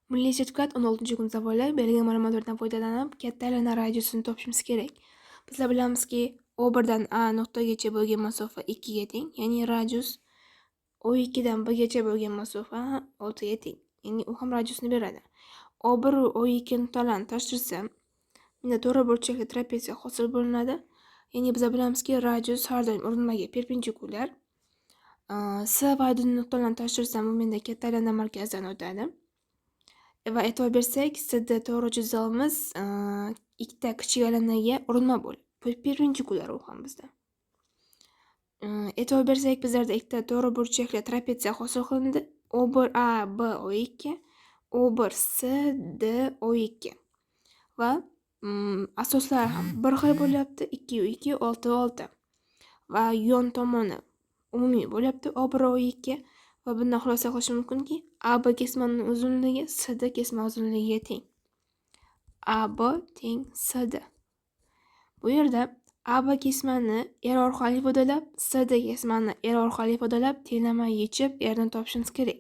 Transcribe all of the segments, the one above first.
Milliy sertifikat 16-kun savoli berilgan ma'lumotlardan foydalanib, katta aylana radiusini topishimiz kerak. Bizlar bilamizki, O1 dan A nuqtagacha bo'lgan masofa 2 ga teng, ya'ni radius O2 dan B gacha bo'lgan masofa 6 ga teng. Ya'ni u ham radiusni beradi. O1 va O2 nuqtalarini toshtirsam, menda to'g'ri burchakli trapetsiya hosil bo'linadi. Ya'ni biz bilamizki, radius har doim urinmaga perpendikulyar. S va D nuqtalarini toshtirsam, bu menda katta aylana markazidan o'tadi. Va e'tibor bersak, CD to'g'ri chizig'imiz ikkita kichik aylanaga urinma bo'lib, perpendikulyar u ham bizda. E'tibor bersak, bizlarda ikkita to'g'ri burchakli trapetsiya hosil qilindi. O1 A B O2, O1 C D O2 va asoslari ham bir xil bo'lyapti. 2 2 6 6 va yon tomoni umumiy bo'lyapti O1 O2 va bundan xulosa qilish mumkinki, AB kesmaning uzunligi CD kesma uzunligiga teng. AB teng CD. Bu yerda AB kesmani R orqali ifodalab, CD kesmani R orqali ifodalab, tenglama yechib R ni topishimiz kerak.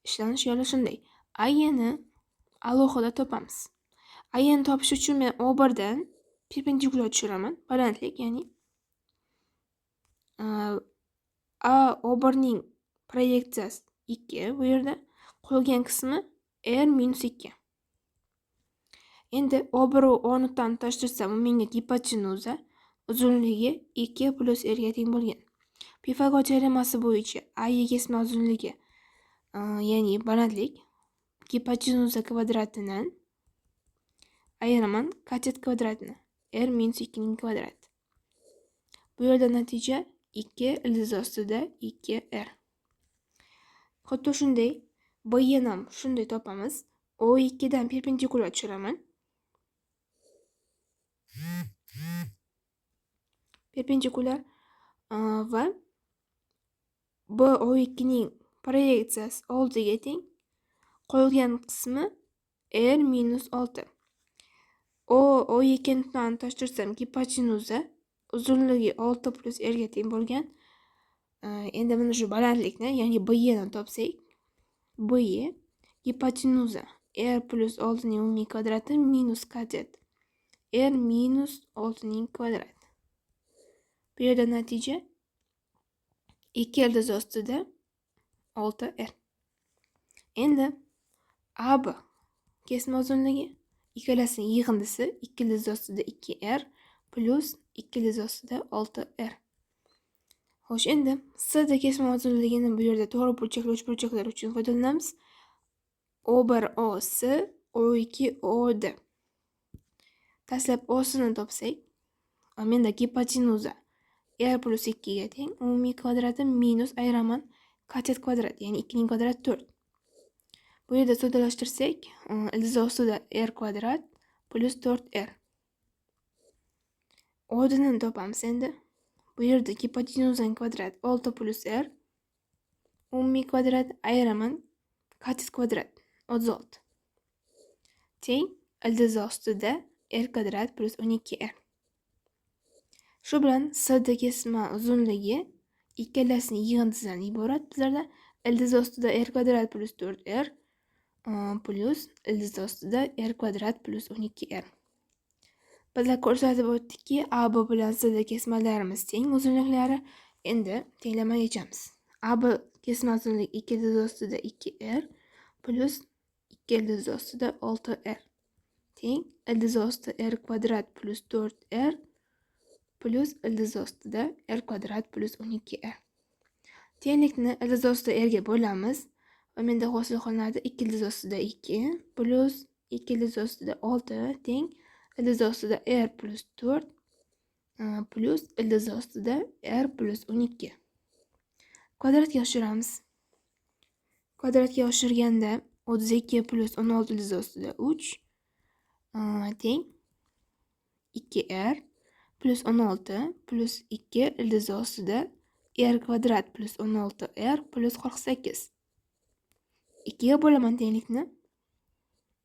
Ishlanish yo'li shunday. AYni alohida topamiz. AYni topish uchun men O1 dan perpendikulyar tushiraman, balandlik, ya'ni A O1 ning proyeksiyasi 2 bu yerda, qolgan qismi R minus 2. Endi O1 va O nuqtani toshtirsam, u menga gipotenuza uzunligi 2 plus R ga teng bo'lgan. Pifagor teoremasi bo'yicha AY kesma uzunligi, ya'ni balandlik gipotenuza kvadratidan ayiraman katet kvadratini, R minus 2 ning kvadrati. Bu yerda natija 2 ildiz ostida 2 R. Xuddi shunday BY ni ham shunday topamiz. O2 dan perpendikulyar tushiraman. Perpendikulyar va BO2 ning proyeksiyasi 6 ga teng. Qolgan qismi R minus 6. O2 nuqtani toshtirsam gipotenuza uzunligi 6 plus R ga teng bo'lgan. Endi mana shu balandlikni, ya'ni BY ni topsak, BY gipotenuza R plus 6 ning umumiy kvadrati minus katet R minus 6 ning kvadrati. Bu yerda natija 2 ildiz ostida 6 R. Endi AB kesma uzunligi ikkalasining yig'indisi 2 ildiz ostida 2 R plus 2 ildiz ostida 6 R. Xo'sh, endi CD kesma uzunligini bu yerda to'g'ri burchakli uchburchaklar uchun foydalanamiz. O1 OC, O2 OD. Dastlab OC ni topsak, menda gipotenuza R plus 2 ga teng, umumiy kvadrati minus ayiraman katet kvadrat, ya'ni 2 ning kvadrati 4. Bu yerda soddalashtirsak, ildiz ostida R kvadrat plus 4 R. OD ni topamiz endi. Bu yerda gipotenuzaning kvadrati 6 plus R umumiy kvadrat ayiraman katet kvadrat 36 teng ildiz ostida R kvadrat plus 12 R. Shu bilan CD kesma uzunligi ikkalasining yig'indisidan iborat bizlarda ildiz ostida R kvadrat plus 4 R plus ildiz ostida R kvadrat plus 12 R. Bizlar ko'rsatib o'tdikki, AB bilan CD kesmalarimiz teng uzunliklari. Endi tenglama yechamiz. AB kesma uzunligi 2 ildiz ostida 2 R plus 2 ildiz ostida 6 R teng ildiz ostida R kvadrat plus 4 R plus ildiz ostida R kvadrat plus 12 R. Tenglikni ildiz ostida R ga bo'lamiz va menda hosil qilinadi 2 ildiz ostida 2 plus 2 ildiz ostida 6 teng ildiz ostida R plus 4 plus ildiz ostida R plus 12. Kvadratga oshiramiz. Kvadratga oshirganda 32 plus 16 ildiz ostida 3 teng 2 R plus 16 plus 2 ildiz ostida R kvadrat plus 16 R plus 48. 2 ga bo'laman tenglikni.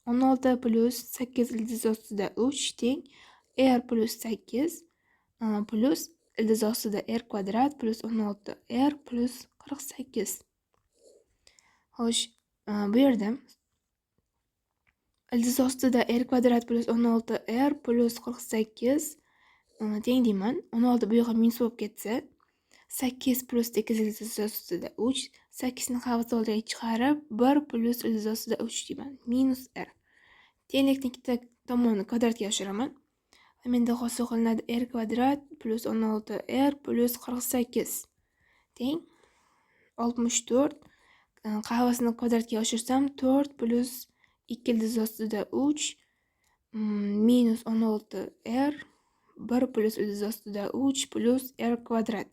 16 plus 8 ildiz ostida 3 teng R plus 8 plus ildiz ostida R kvadrat plus 16 R plus 48. Xo'sh, bu yerda Ildiz ostida r kvadrat plyus 16 r plyus 48 teng deyman. 16 bu yoqqa minus bo'lib ketsa, 8 plyus 8 ildiz ostida 3, 8 ni qavs oldiga chiqarib 1 plyus ildiz ostida 3 deyman. Minus r. Tenglikni ikkita tomonni kvadratga oshiraman. Menda hosil qilinadi r kvadrat plyus 16 r plyus 48 teng 64. Qavsni kvadratga oshirsam 4 plyus 2 ildiz ostida 3 minus 16 r 1 plyus ildiz ostida 3 plyus r kvadrat.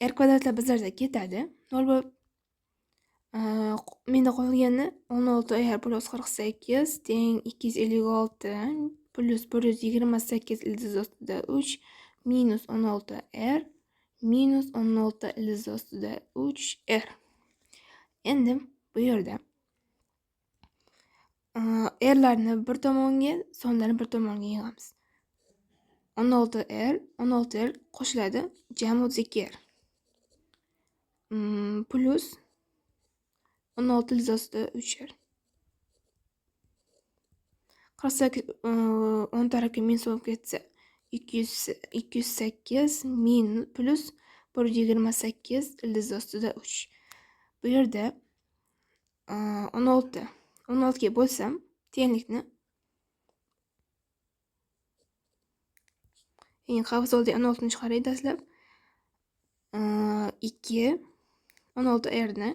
R kvadratlar bizlarda ketadi. 0 bo'lib menda qolgani 16 r plyus 48 teng 256 plyus 128 ildiz ostida 3 minus 16 r minus 16 ildiz ostida 3 r. Endi bu yerda rlarni bir tomonga, sonlarni bir tomonga yig'amiz. 16 r, 16 r qo'shiladi, jami 32 r. Plyus 16 ildiz ostida 3 r. 48 o'ng tarafga minus bo'lib ketsa 208 minus plyus 128 ildiz ostida 3. Bu yerda 16 16 ga bo'lsam tenglikni, ya'ni qavs oldiga 16 ni chiqaray dastlab. 2 16 r ni,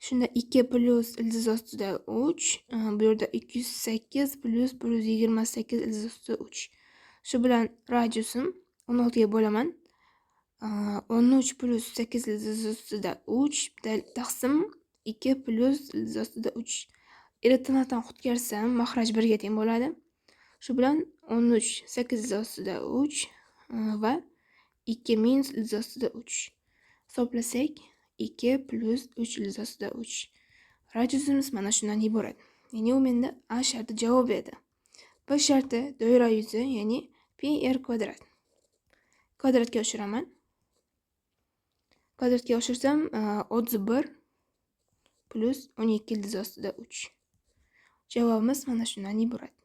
shunda 2 plyus ildiz ostida 3, bu yerda 208 plyus 128 ildiz ostida 3. Shu bilan radiusim 16 ga bo'laman. 13 plyus 8 ildiz ostida 3 taqsim 2 plyus ildiz ostida 3. Irratsionaldan qutqarsam mahraj 1 ga teng bo'ladi. Shu bilan 13 8 ildiz ostida 3 va 2 minus ildiz ostida 3. Hisoblasak 2 plyus 3 ildiz ostida 3. Radiusimiz mana shundan iborat. Ya'ni u menda A sharti javob edi. B sharti doira yuzi, ya'ni pi r kvadrat. Kvadratga oshiraman. Kvadratga oshirsam 31 plyus 12 ildiz ostida 3. Javobimiz mana shundan iborat.